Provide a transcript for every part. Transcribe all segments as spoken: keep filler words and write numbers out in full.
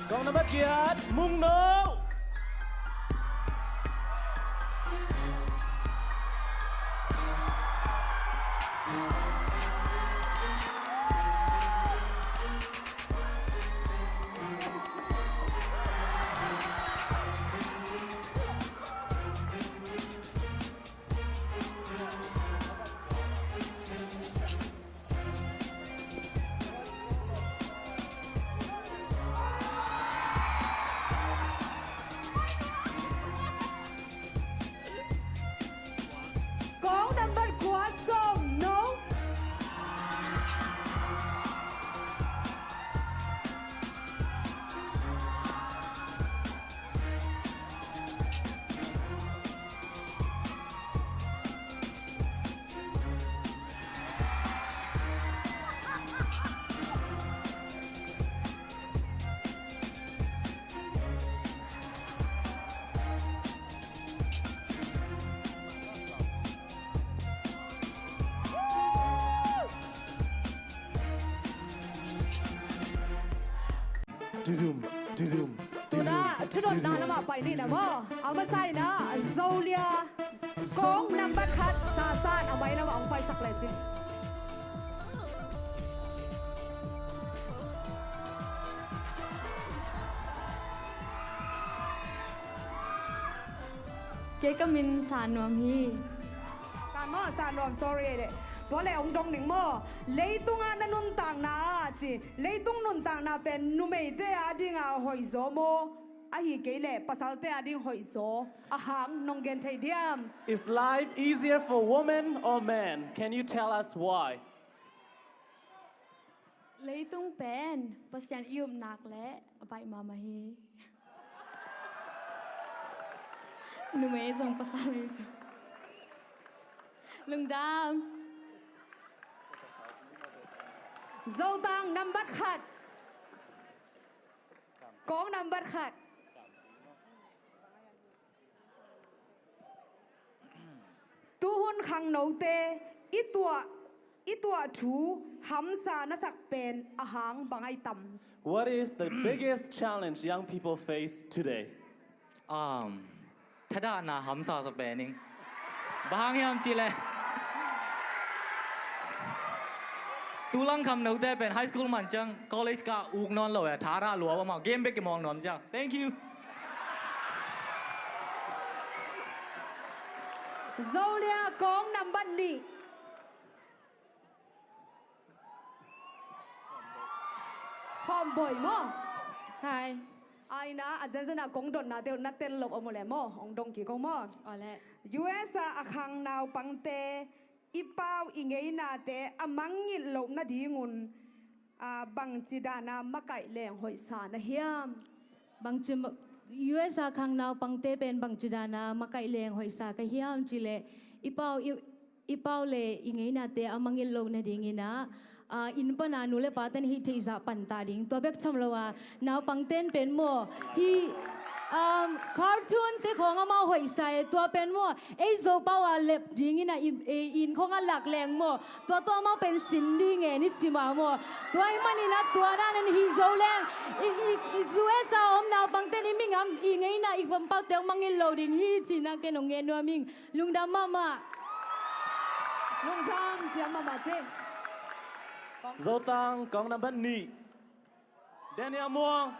Kong nambat giat, Mungno. Kong nambat kua, Sawm No. Tudum, tudum, tudum. Tuna, thudotna lamah pai ni na maw. A masa in ah, Zolia, kong nambat khat, Sasan, a mai lamah hong paisak le cin. Kei ka min Sa Nuam hi. Sa maw, Sa Nuam, sorry le. Tua le hong dong ning maw. Leitungah na nuntakna ah ci. Leitung nuntakna pen numeite adingah hoihzaw maw, ahi kei leh pasalte ading hoihzaw a hang nong gen thei diam? Is life easier for women or men? Can you tell us why? Leitung pen Pasian i upna leh a baih mahmah hi. Numei zong pasal zong. Lungdam. Zotang nambat khat. Kong nambat khat. Tuhun khangnote i tuah, i tuah thu hamsa na sak pen a hang bang ai tam? What is the biggest challenge young people face today? Um, thadahna hamsa sa pen ing. Bang hang hiam cih leh tulang khangnote pen high school man ciang college kah uk nawn lo e, thadah lua amau game bek kimawng nuam ciang. Thank you. Zolia kong nambat nih. Khawm Boi maw? Hai. Aina, a zenzen a kong dotnate uh na tel loh om uh leh maw, hong dong kik ung maw? Aw leh. U S a a khang naupangte i pau i ngeinate a mangngilh loh nadingun, a, bangci dana makaih leng hoihsa na hiam? Bangci ma-, U S a khang naupangte pen bangci dana makaih leng hoihsa ka hiam cih leh i pau i i pau le i ngeinate a mangngilh loh nadingin ah, aa, inn pana nu le pate na hih theih zah panta ding. Tua bek tham lo a, naupangten pen maw, hih, um, cartoon te khawng amau hoihsa e, tua pen maw, ei Zopau a lep dingin ah i, i inn khawng a lak leng maw, tua tua amau pen sin ding e, ni sim a maw. Tua ahih manin ah tua dan in hih zo leng, i, i, i U S a om naupangten i mingam, i ngeina, i pampaute hong mangngilh lo ding hi, cihna ken hong ngen nuam ing. Lungdam mahmah. Lungdam siam mahmah ci. Zotang kong nambat nih, Daniel Muang.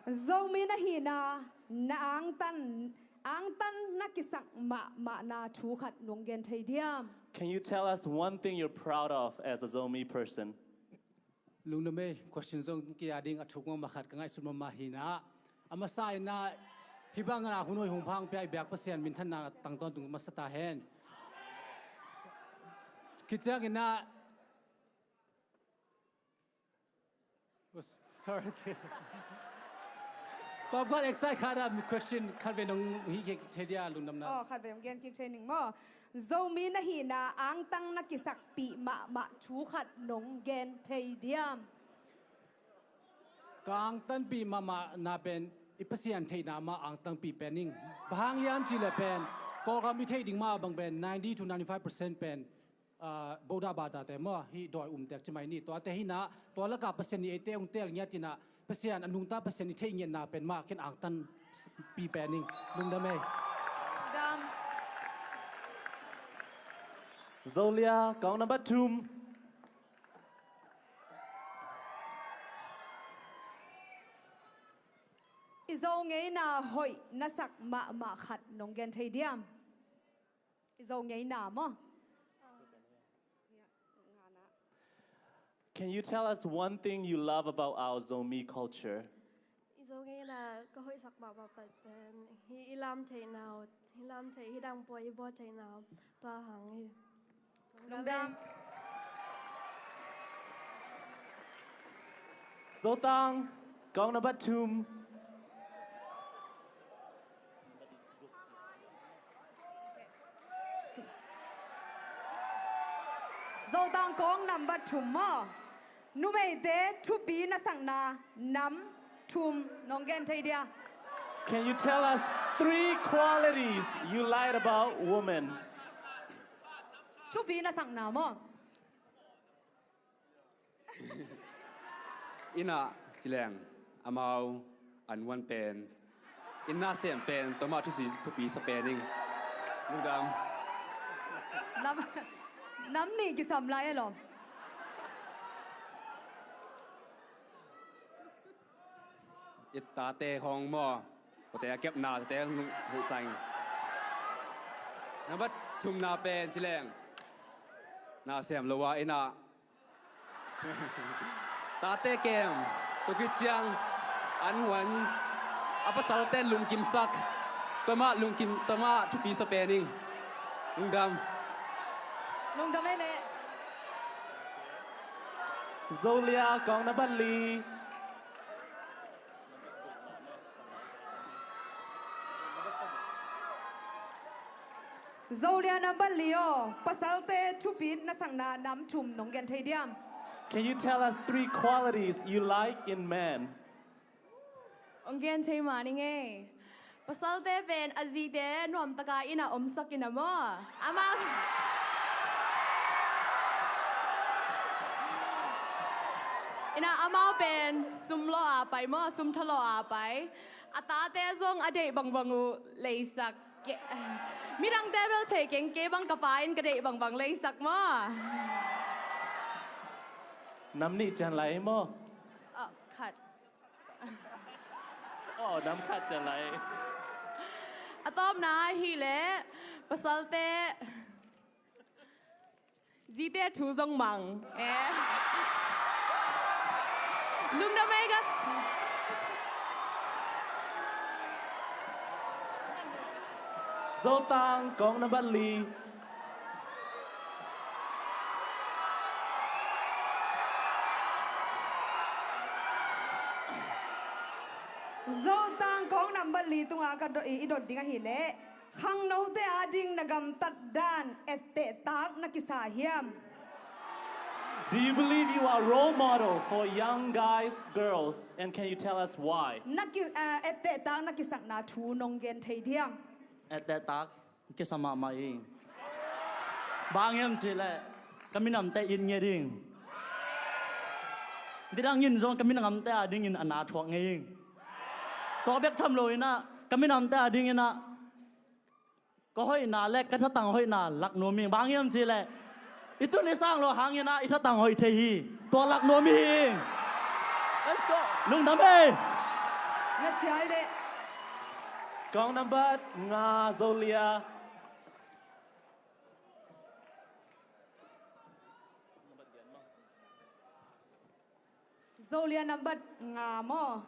Zomi na hihna, na angtan, angtan na kisak mahmahna thu khat nong gen thei diam? Can you tell us one thing you're proud of as a Zomi person? Lungdam ei, question zong kei a ding a thuk mahmah khat, ka ngaihsut mahmah hi na. A masa in ah, hih bangin ah hun hoih hun pha hong pia i biak Pasian minthanna tang tawntung masa ta hen. Khit ciangin ah, oh, sorry. Pamkhat excite khat ah, question khat vei nong hih kik thei dia, lungdamna. Oh, khat vei hong gen kik thei ning maw. Zomi na hihna angtang na kisakpih mahmah thu khat nong gen thei diam? Ka angtanpih mahmahna pen i Pasian theihna mah angtanpih pen ing. Bang hang hiam cih leh pen Kawlgam i theih ding mah bang pen ninety to ninety-five percent pen ah, Boda Bada te maw, hih dawi umtek ci mai ni. Tuate hi na, tua laka Pasian in eite hong teel ngiat in ah, Pasian a nungta Pasian i theih ngiatna pen mah ken angtan pi pen ing. Lungdam ei. Dam. Zolia, kong number thum. I Zo ngeina hoih na sak mahmah khat nong gen thei diam? I Zo ngeina maw? Can you tell us one thing you love about our Zomi culture? I Zo ngeina ka hoihsak mahmah pen hi i lam theihna uh, hi lam theih, hi dang pua i bua theihna uh, tua hang hi. Lungdam. Zotang, kong number thum. Zotang kong number thum maw? Numeite thupi na sakna nam thum nong gen thei dia? Can you tell us three qualities you like about women? Thupi na sakna maw? Ina, ci leng, amau an uan pen, ina sem pen, tua mah thusi thupi sa pen ing. Lungdam. Nam, nam nih kisam lai e lawm. I tate hong maw, kote a kepna tate hong hu cang. Number thumna pen ci leng, na sem lo a ina, tate kem, tua khit ciang an huan, a pasalte lungkimsak, tua mah lungkim, tua mah thupi sa pen ing. Lungdam. Lungdam ei leh. Zolia, kong number li. Zolia number li aw, pasalte thupi na sakna nam thum nong gen thei diam? Can you tell us three qualities you like in men? Ong gen thei mah ning ei. Pasalte pen a zite nuamtaka ina omsak ina maw? Amau ina amau pen sum law a pai maw, sum tha law a pai. A tate zong a deih bangbang uh leisak. Midangte bel thei keng, kei bang ka pa in ka deih bangbang leisak maw? Nam nih cian lai maw? Oh, khat. Oh, nam khat cian lai. A tawpna ahih leh pasalte zite thu zong mang. Eh. Lungdam ei ka. Zotang kong number li. Zotang kong number li tunga ka do, i, i dot ding ahih leh, khangnote ading na gamtat dan ettehtak na kisa hiam? Do you believe you are a role model for young guys, girls? And can you tell us why? Na ki, eh, ettehtak na kisakna thu nong gen thei diam? Ettehtak kisa mahmah ing. Bang hiam cih leh ka minamte it ngiat ing. Nidang in zong ka minamte adingin a na thuak ngei ing. Tua bek tham lo in ah ka minamte adingin ah ka hoihna le ka thatang hoihna lak nuam ing. Bang hiam cih leh i tun i sang lo hangin ah i thatang hoih thei hi. Tua lak nuam hi ing. Let's go. Lungdam ei. Na siai leh. Kong number nga, Zolia. Zolia number nga maw?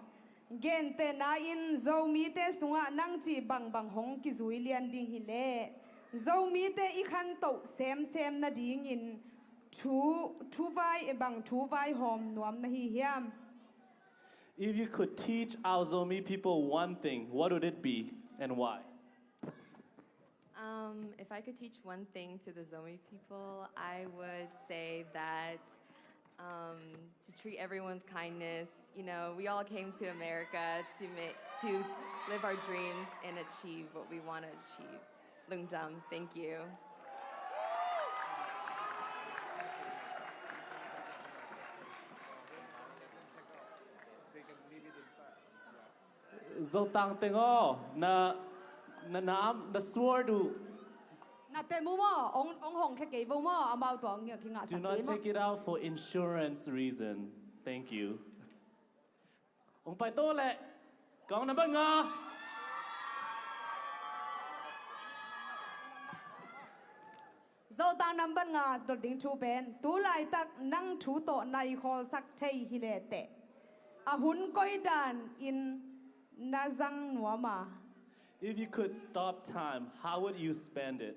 Gentehna in Zomite sungah nang cih bangbang hong kizui lian ding hi leh Zomite i khantoh semsem nadingin thu, thu vai, bang thu vaihawm nuam na hi hiam? If you could teach our Zomi people one thing, what would it be and why? Um, if I could teach one thing to the Zomi people, I would say that, um, to treat everyone with kindness. You know, we all came to America to make, to live our dreams and achieve what we want to achieve. Lungdam, thank you. Zotang teng aw, na, na nam, na sword uh. Na tem uh maw, ong, ong hong khe kei vo maw, amau tua ong ngiak hi ngah sak kei maw. Do not take it out for insurance reason. Thank you. Ong pai to leh, kong nambat nga. Zotang nambat nga dot ding thu pen, tu laitak nang thu tawh nai khawlsak thei hi leh teh, a hun koi dan in na zang nuam a? If you could stop time, how would you spend it?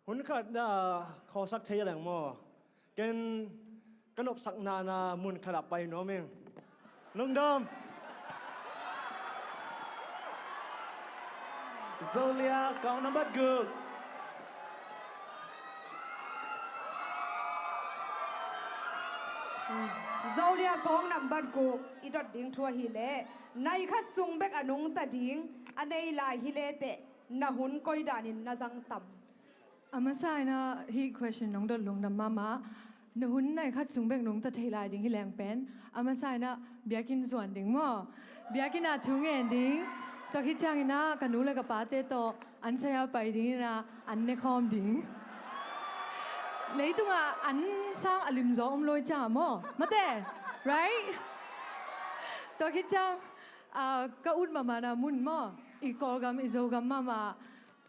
Hun khat na khawlsak thei leng maw, ken ka nopsakna na mun khat ah pai nuam ing. Lungdam. Zolia, kong nambat guk. Zolia, kong nambat guk i dot ding thu ahih leh, nai khat sung bek a nungta ding a nei lai hi leh teh, na hun koi dan in na zang tam? A masa in ah hih question nong dot lungdam mahmah. Na hun nai khat sung bek nungta thei lai ding hi leng pen, a masa in ah biakinn zuan ding maw, biakinn ah thu ngen ding. Tua khit ciangin ah ka nu le ka pate tawh an sai-a pai dingin ah an ne khawm ding. Leitungah an sang a limzaw om lo hi ciang maw, mate, right? Tua khit ciang, ah, ka ut mahmahna mun maw, i Kawlgam i Zogam mahmah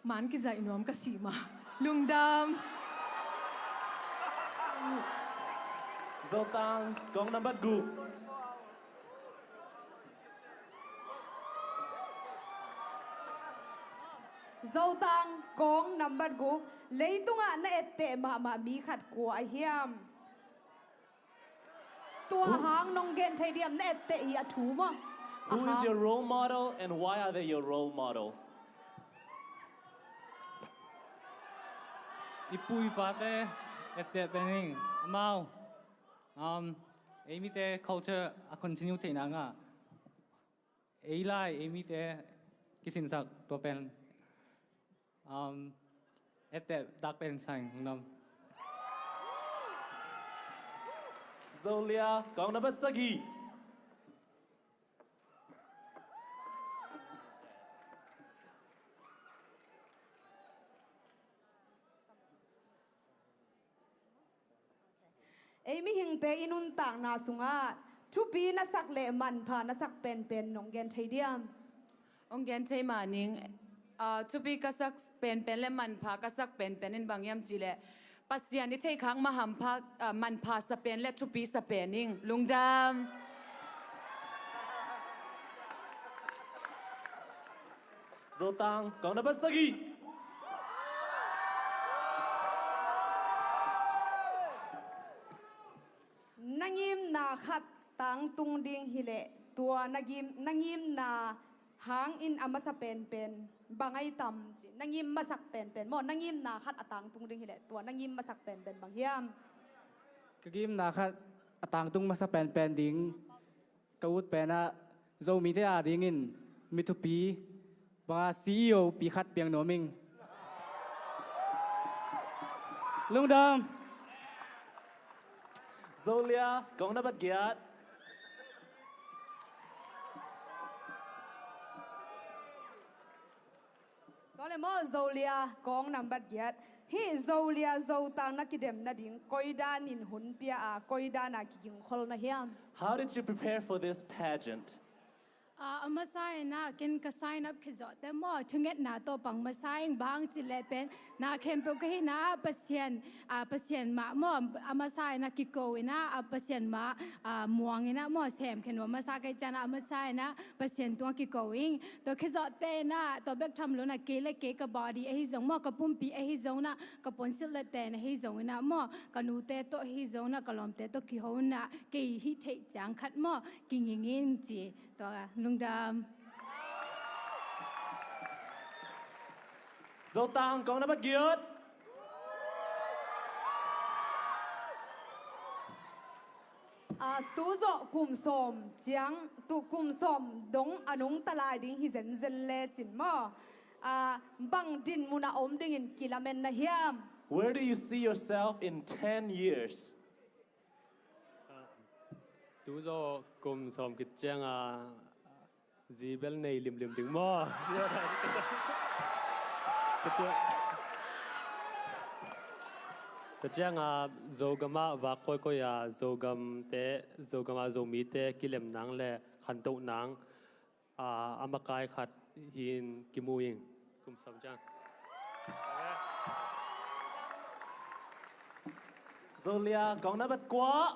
man kizaih nuam ka si mah. Lungdam. Zotang, kong nambat guk. Zotang, kong nambat guk. Leitungah na etteh mahmah mi khat kua ahi hiam? Tua hang nong gen thei diam, na etteh i a thu maw? Who is your role model and why are they your role model? I pu i pate etteh pen ing, amau, um, ei mite culture a continue theihna ngah. Ei lai, ei mite kisinsak tua pen, um, etteh dak pen sa ing, lungdam. Zolia, kong nambat sagih. Ei mihingte i nuntakna sungah thupi na sak le manpha na sak penpen nong gen thei diam? Hong gen thei mah ning. Ah, thupi ka sak penpen le manpha ka sak penpen in bang hiam cih leh, Pasian i theihkhak mah hampha, ah, manpha sa pen le thupi sa pen ing. Lungdam. Zotang, kong nambat sagih. Na ngimna khat tangtung ding hi leh, tua na ngim, na ngimna hangin a masa penpen bang ahi tam ci. Na ngim masak penpen maw, na ngimna khat a tangtung ding hi leh, tua na ngim masak penpen bang hiam? Ka ngimna khat a tangtung masa penpen ding, ka ut pen ah Zomite a dingin mi thupi banga C E O pi khat piang nuam ing. Lungdam. Zolia, kong nambat giat. Tua le maw, Zolia, kong nambat giat. Hih Zolia Zotang na kidem nading koi danin hun pia a, koi dana kigingkhol na hiam? How did you prepare for this pageant? Ah, a masa in ah ken ka sign up khit zawh teh maw, thungetna tawh pang masa ing, bang cih leh pen na khempeuh ka hihna ah Pasian, ah, Pasian mah maw, a masa in ah kiko in ah, ah, Pasian mah, ah, muang in ah maw, sem khen uh a masa ka hih ciangin ah a masa in ah Pasian tungah kiko ing. Tua khit zawh teh in ah, tua bek tham lo in ah kei le kei ka body ahi zong maw, ka pumpi ahi zong in ah, ka puansilh le ten ahi zong in ah maw, ka nute tawh ahi zong in ah, ka lawmte tawh kiho in ah, kei hih theih ciang khat maw, kinging in ci. Tua, lungdam. Zotang, kong nambat giat. Ah, tu zawh kum sawm ciang, tu kum sawm dong a nungta lai ding hi zenzen lecin maw, ah, bang din munah om dingin kilamen na hiam? Where do you see yourself in ten years? Tu zawh kum sawm khit ciang a, Zi bel nei limlim ding maw? Tua ciang, tua ciangah Zogam ah vak koikoi ah Zogamte, Zogam ah Zomite kilem nang le khantoh nang, ah, a makai khat hi-in kimu ing. Kum sawm ciang. Zolia kong nambat kua.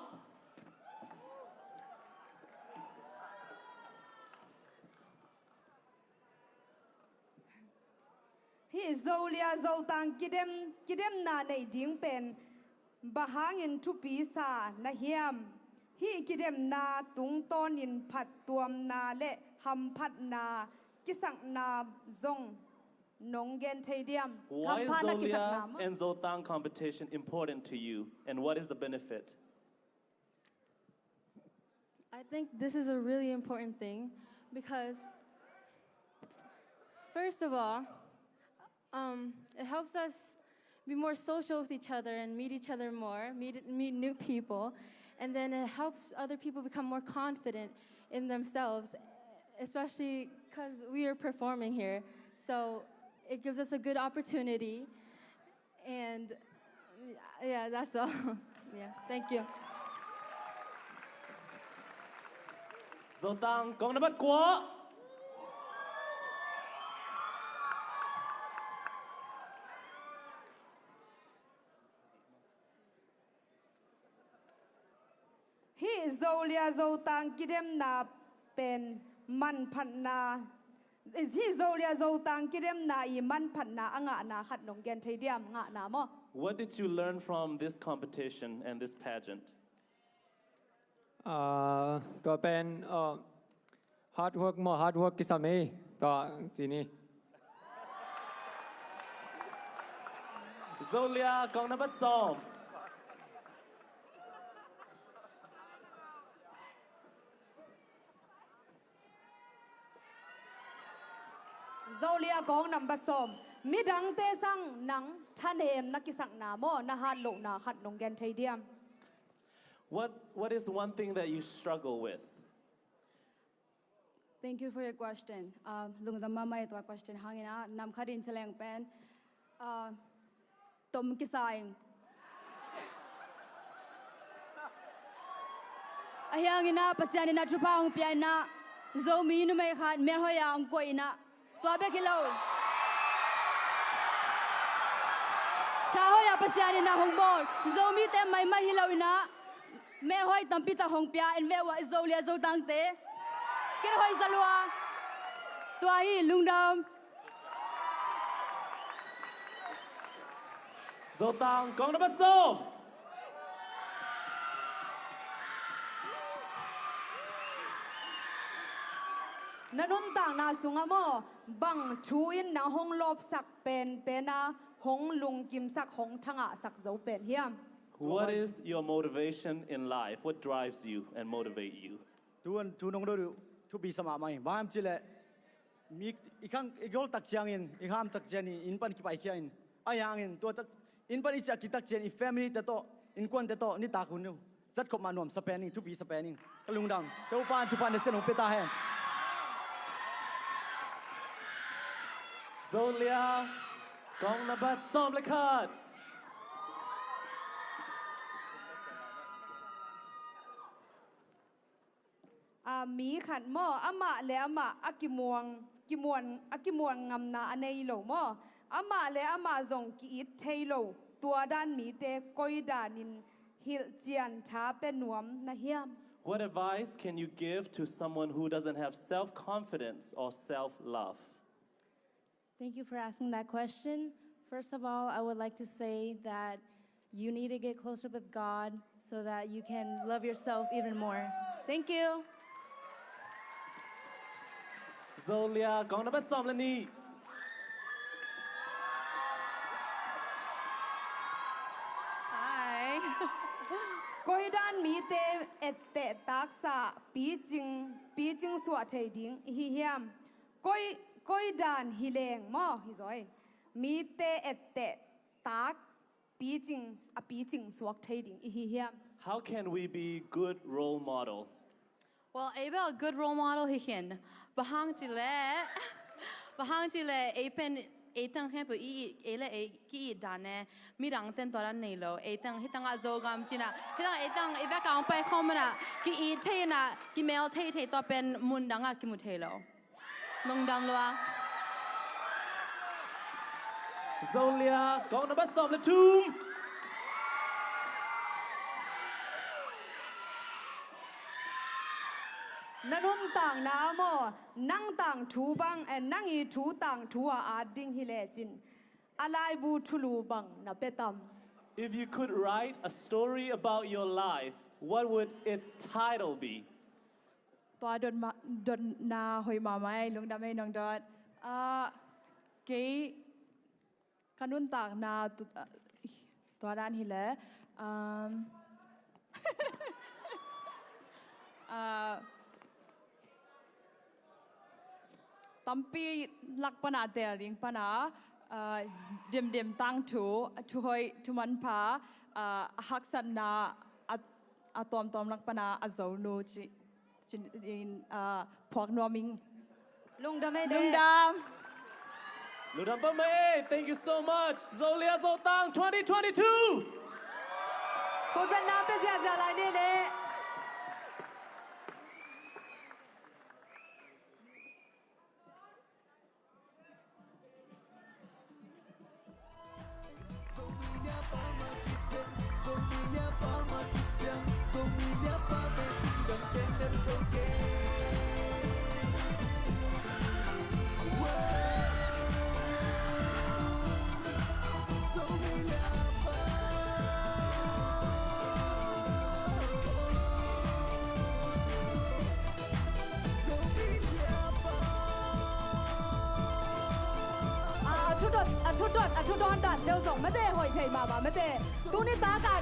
Hih Zolia Zotang kidem, kidemna neih ding pen bang hangin thupi sa na hiam? Hih kidemna tungtawnin phattuamna le hamphatna kisakna zong nong gen thei diam? Why is hamphatna kisakna Zolia maw? And Zotang competition important to you, and what is the benefit? I think this is a really important thing because, first of all, um, it helps us be more social with each other and meet each other more, meet, meet new people. And then it helps other people become more confident in themselves, especially 'cause we are performing here. So it gives us a good opportunity. And yeah, that's all. Yeah, thank you. Zotang kong nambat kua. Hih Zolia Zotang kidemna pen manphatna, hih Zolia Zotang kidemna i manphatna a ngahna khat nong gen thei diam? Ngahna maw? What did you learn from this competition and this pageant? Ah, tua pen, ah, hard work maw, hard work kisam ei. Tua ci ni. Zolia kong nambat sawm. Zolia kong nambat sawm. Midangte sang nang thanemna kisakna maw, na hatlohna khat nong gen thei diam? What, what is one thing that you struggle with? Thank you for your question. Uh, lungdam mahmah ei tua question hangin ah, nam khat in celeng pen, uh, tom kisa ing. Ahi hangin ah Pasian in ah thupha hong pia in ah, Zomi numei khat melhoih ah hong koih in ah, tua bek hi lo. Tha hoih ah Pasian in ah hong bawl, Zomite maimai hi lo in ah, melhoih tampi tak hong pia, en ve uh ah i Zolia Zotangte. Ken hoih za lua. Tua hi, lungdam. Zotang kong nambat sawm. Na nuntakna sungah maw, bang thu in nang hong lawpsak penpen a, hong lungkimsak, hong thangahsak zo pen hiam? What is your motivation in life? What drives you and motivate you? Tu-in thu nong dot uh thupi sa mahmah hi. Bang hang hiam cih leh, mi i khang, i gol tak ciangin, i ham tak ciangin, inn pan kipaikhia in. Ahi hangin tua tak, inn pan i ciah kik tak ciangin i family te tawh, innkuante tawh nitak hun uh zat khop mah nuamsa pen ing, thupi sa pen ing. Ka lungdam. Topa in thupha nasem hong pia ta hen. Zolia kong nambat sawm le khat. A, mi khat maw, amah le amah a kimuang, kimuan, a kimuan ngamna a nei lo maw? Amah le amah zong ki-it thei lo, tua dan mite koi danin hilhcian tha pia nuam na hiam? What advice can you give to someone who doesn't have self-confidence or self-love? Thank you for asking that question. First of all, I would like to say that you need to get closer with God so that you can love yourself even more. Thank you. Zolia, kong nambat sawm le nih. Hi. Koi dan mite etteh taksa picing, picing suah thei ding i hi hiam? Koi, koi dan hi leng maw, hi zaw e. Mite etteh tak picing, a picing suak thei ding i hi hiam? How can we be good role model? Well, ei bel good role model hi khin. Bang hang cih leh, bang hang cih leh ei pen, ei teng khempeuh i it, ei le ei ki-it dan e, midang ten tua dan nei lo. Ei teng hi teng ah Zogam cih na, hi teng ei teng i bek a hong pai khawm na, ki-it thei na, kimel thei thei, tua pen mun dang ah kimu thei lo. Lungdam lua. Zolia, kong number sawm le thum. Na nuntakna ah maw, nang tangthu bang, eh, nang i thu tangthu a at ding hi lecin, a laibu thulu bang na pia tam? If you could write a story about your life, what would its title be? Tua dot ma-, dotna hoi mahmah ei, lungdam ei nong dot. Ah, kei ka nuntakna tu-, ah, tua dan hi leh, um, ah, tampi lak pan a, teel ding pan a, ah, demdem tangthu, thuhoih, thumanpha, ah, haksatna, a, a tuamtuam lak pan a, a zonu cih, cih in, ah, phuak nuam ing. Lungdam ei. Lungdam. Lungdam pah mah ei. Thank you so much. Zolia Zotang twenty twenty-two. Khutbetna pia ziahziah lai ni leh. A, a thudot, a thudot, a thudawn dan deuh zong mate hoih thei mahmah mate. Tuni tak a